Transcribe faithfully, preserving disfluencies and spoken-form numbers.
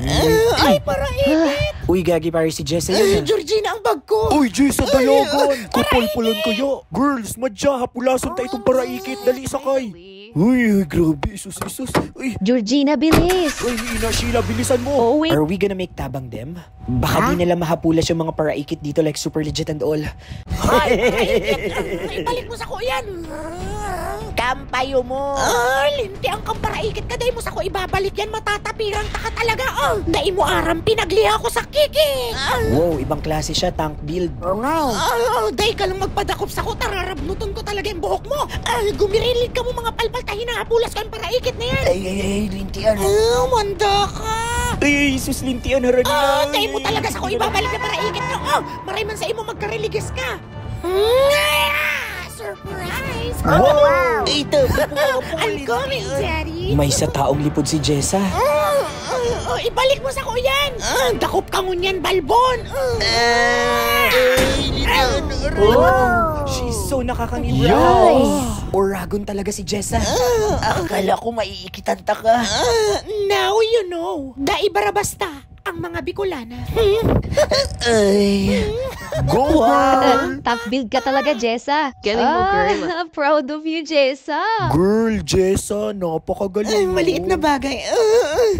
Ay, paraikit! Uy, gagi, pare, si Jessa yun. Georgina ang bag ko! Uy, Jessa, dalagan! Kapalpalan kaya! Girls, madya, hapulasan ta itong paraikit! Dali, sakay! Uy, uy, grabe, isus, isus! Uy, Georgina, bilis! uy, Ina Sheila, bilisan mo! Oh, wait. Are we gonna make tabang dem? Baka di nila mahapulas yung mga paraikit dito, like, super legit and all. Ay, paraikit! Ibalik mo sa ko yan! Kampayo mo! Ah, linti ang kamparaikit ka! Dai mo sa ko ibabalik yan! Matatapirang ta ka talaga! Oh, dai mo aram! Pinagliha ko sa kiki! Ah, Wow, ibang klase siya, tank build. ah, dai ka lang magpadakop sa ko! Tararabnuton ko talaga yung buhok mo! Ah, gumirilid ka mo mga palpal ta hinahapulas ko yung paraikit na yan! Ay, ay, ay, lintian. Ah, manda ka! Ay, sus, lintian, harani Ah, dai mo talaga sa ko ibabalik na paraikit na! Ah, maray man sa imo magkareligious ka! Ah, surprise! Wow! Ito, I'm coming, Daddy! May sa taong lipod si Jessa. Ah, ah, ah, ibalik mo sa ko yan! Ah, dakop ka ngunyan, balbon! Ah. Oh, she's so nakakangiti. Yes. Oragon talaga si Jessa. Ah, Akala ko maiikitan ta ka. Ah, now you know. Dai barabasta ang mga Bicolana. Ay. Go, girl! Tank build ka talaga, Jessa. Galing mo, girl. Ah, proud of you, Jessa. Girl, Jessa, napakagaling Ay, mo. Maliit na bagay. Ah, ah.